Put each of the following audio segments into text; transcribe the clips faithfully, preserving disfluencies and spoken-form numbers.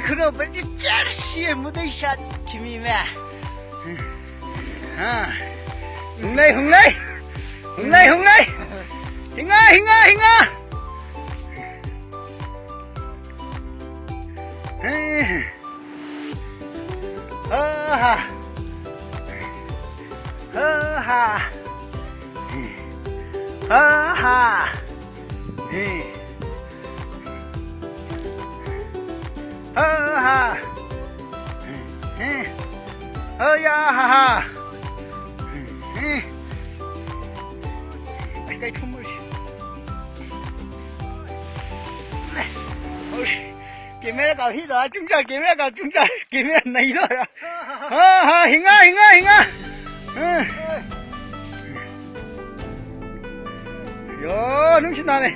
ꯈꯨꯅꯧ baby ꯆꯔꯁꯤ ꯃꯨꯗꯩ ꯁꯥꯠ ꯊꯤꯃꯤ ꯃꯦ꯫ ꯍꯥ꯫ ꯍꯨꯡꯂꯩ, ꯍꯨꯡꯂꯩ꯫ ꯍꯨꯡꯂꯩ, ꯍꯨꯡꯂꯩ꯫ ꯍꯤꯡꯉꯥ, ꯍꯤꯡꯉꯥ, ꯍꯤꯡꯉꯥ꯫ ꯍꯥ ꯍꯥ꯫ ꯍꯥ ꯍꯥ꯫ ꯍꯥ ꯍꯥ꯫ ꯍꯥ ꯍꯥ꯫ ꯍꯥ ꯌꯥ ꯍꯥ ꯍꯥ꯫ ꯑꯩ ꯀꯩ ꯊꯨꯝꯃꯣꯏꯁꯤ꯫ ꯀꯦꯃꯦꯔꯥ ꯀꯥꯎ ꯍꯤꯗ ꯆꯨꯝꯆꯥ ꯀꯦꯃꯦꯔꯥ ꯀꯥꯎ ꯆꯨꯝꯆꯥ ꯀꯦꯃꯦꯔꯥ ꯅꯩꯗꯣ꯫ ꯍꯥ ꯍꯥ ꯍꯤꯡꯉꯥ ꯍꯤꯡꯉꯥ ꯍꯤꯡꯉꯥ꯫ ꯌꯣ ꯅꯨꯡꯁꯤ ꯅꯥꯅꯦ꯫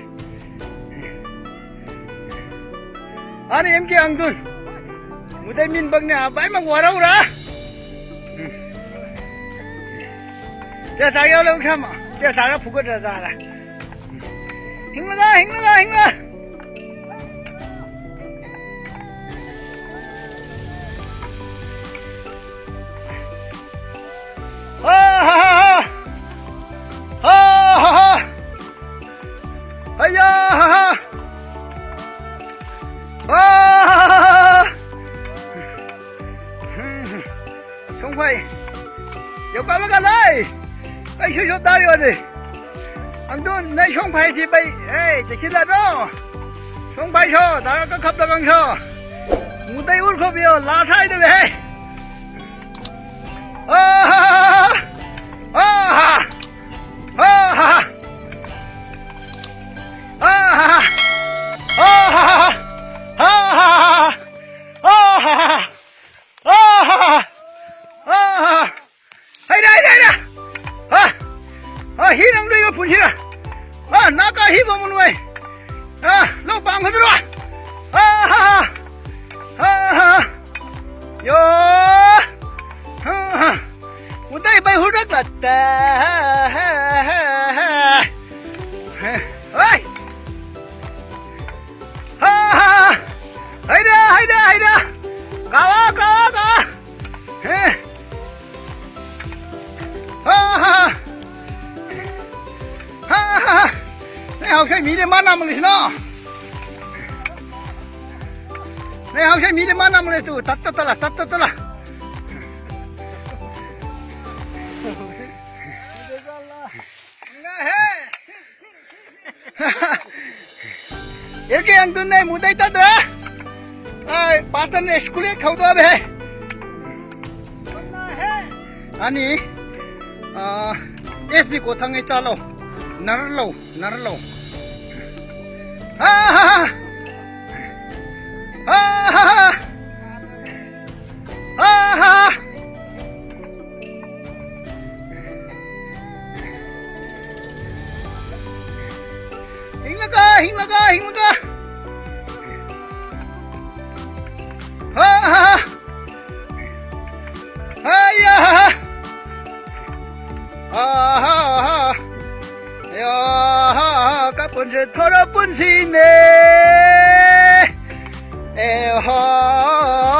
ꯑꯥꯅ ꯑꯦꯝ ꯀꯦ ꯑꯪꯗꯨꯟ꯫ ꯃꯨꯗꯩ ꯃꯤꯟ ꯕꯪꯅꯦ ꯕꯥꯏ ꯃꯪ ꯋꯥꯔꯧꯔꯥ꯫ ꯇꯦ ꯆꯥ ꯌꯥꯎ ꯂꯧ ꯁꯥꯃ꯫ ꯇꯦ ꯆꯥꯔ ꯐꯨꯒꯠ ꯆꯥꯔ꯫ ꯍꯤꯡꯂꯒ ꯍꯤꯡꯂꯒ ꯍꯤꯡꯂꯒ꯫ ꯍꯥ ꯍꯥ ꯍꯥ ꯍꯥ꯫ ꯍꯥ ꯍꯥ ꯍꯥ꯫ ꯍꯩꯌꯥ ꯍꯥ ꯍꯥ꯫ ꯍꯥ ꯍꯥ ꯍꯥ꯫ ꯁꯣꯡꯐꯥꯏ꯫ ꯌꯧꯀꯥꯕ ꯀꯥꯟꯗꯥꯏ꯫ ꯑꯩ ꯁꯨꯏ ꯁꯣ ꯇꯥꯔꯤ ꯋꯥꯗꯤ꯫ ꯑꯪꯗꯨ ꯅꯩ ꯁꯣꯡꯐꯥꯏ ꯁꯤ ꯄꯩ꯫ ꯑꯦ ꯆꯦꯛꯁꯤꯜꯂꯗ꯭ꯔꯣ꯫ ꯁꯣꯡꯐꯥꯏ ꯁꯣ ꯇꯥꯔ ꯀ ꯈꯞꯇ ꯀꯥꯡ ꯁꯣ꯫ ꯃꯨꯗꯩ ꯎꯔ ꯈꯣꯕꯤꯌꯣ ꯂꯥ ꯁꯥꯏꯗ ꯍꯦ꯫ ꯑꯥ ꯍꯥ ꯍꯥ꯫ ꯑꯥ ꯍꯥ ꯍꯥ꯫ ꯑꯥ ꯍꯥ ꯍꯥ꯫ ꯑꯥ ꯍꯥ ꯍꯥ꯫ ꯑꯥ ꯍꯥ ꯍꯥ꯫ ꯑꯥ ꯍꯥ ꯍꯥ꯫ ꯑꯥ ꯍꯥ ꯍꯥ꯫ ꯑꯥ ꯍꯥ ꯍꯥ꯫ ꯍꯩꯔꯦ ꯍꯩꯔꯦ ꯍꯩꯔꯦ꯫ ꯑꯥ꯫ ꯑꯥ ꯍꯤ ꯅꯪ ꯂꯩꯕ ꯄꯨꯟꯁꯤꯔ꯫ ꯑꯥ ꯅꯥꯀꯥ ꯍꯤ ꯕ ꯃꯨꯟ ꯋꯥꯏ꯫ ꯑꯥ ꯂꯣ ꯄꯥꯡ ꯈꯗ꯭ꯔꯣ꯫ ꯑꯥ ꯍꯥ ꯍꯥ꯫ ꯑꯥ ꯍꯥ ꯍꯥ꯫ ꯌꯣ꯫ ꯑꯥ ꯍꯥ꯫ ꯎꯇꯩ ꯕꯩ ꯍꯨꯔꯛꯂꯠꯇ꯫ ꯍꯥ ꯍꯥ ꯍꯥ꯫ ꯍꯥ꯫ ꯍꯥ ꯍꯥ ꯍꯥ꯫ ꯍꯩꯔꯦ ꯍꯩꯔꯦ ꯍꯥꯏꯗ꯫ ꯀꯥꯋꯥ, ꯀꯥꯋꯥ, ꯀꯥꯋꯥ꯫ ꯍꯦ꯫ ꯍꯥ, ꯍꯥ, ꯍꯥ꯫ ꯍꯥ, ꯍꯥ, ꯍꯥ꯫ ꯅ ꯍꯧꯁꯦ ꯃꯤꯗꯤ ꯃꯥ ꯅꯥꯃ ꯂꯩꯁꯤꯅꯣ꯫ ꯅ ꯍꯧꯁꯦ ꯃꯤꯗꯤ ꯃꯥ ꯅꯥꯃ ꯂꯩꯁꯨ꯫ ꯇꯠꯇ ꯇꯂ, ꯇꯠꯇ ꯇꯂ꯫ ꯅ ꯍꯦ꯫ A K ꯑꯪꯗꯨꯟꯅꯦ ꯃꯨꯗꯩ ꯇꯗ꯭ꯔꯥ? ꯑꯥꯏ, ꯄꯥꯁꯇꯔꯅꯦ ꯁ꯭ꯀꯨꯜ ꯍꯦꯛ ꯊꯧꯗꯣꯛꯑꯕ ꯍꯦ꯫ ꯑꯅꯤ, ꯑꯥ, ꯑꯦꯁ ꯗꯤ ꯀꯣꯊꯪ ꯍꯦꯛ ꯆꯥꯂꯣ꯫ ꯅꯔꯂꯣ, ꯅꯔꯂꯣ꯫ ꯑꯥ, ꯍꯥ, ꯍꯥ꯫ ꯑꯥ, ꯍꯥ, ꯍꯥ꯫ ꯑꯥ, ꯍꯥ, ꯍꯥ꯫ ꯍꯤꯡꯂꯒ, ꯍꯤꯡꯂꯒ, ꯍꯤꯡꯂꯒ꯫ ꯍꯥ, ꯍꯥ, ꯍꯥ꯫ ꯍꯥ, ꯌꯥ, ꯍꯥ, ꯍꯥ꯫ ꯑꯥ, ꯍꯥ, ꯍꯥ꯫ ꯌꯥ, ꯍꯥ, ꯍꯥ꯫ ꯀꯥ ꯄꯨꯟꯁꯤ ꯊꯣꯔ ꯄꯨꯟꯁꯤꯅꯦ꯫ ꯑꯦ, ꯍꯥꯏ꯫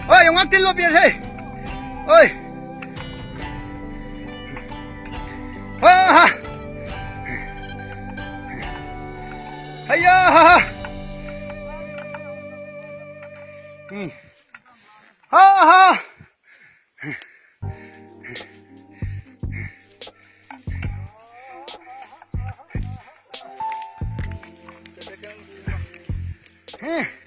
ꯍꯣꯏ, ꯌꯣꯡꯉꯥꯛ ꯇꯤꯜꯂꯣ ꯕꯦꯜ ꯍꯦ꯫ ꯍꯣꯏ꯫ ꯍꯥ, ꯍꯥ꯫ ꯍꯩꯌꯥ, ꯍꯥ, ꯍꯥ꯫ ꯎꯝ꯫ ꯍꯥ, ꯍꯥ꯫ ꯍꯦ꯫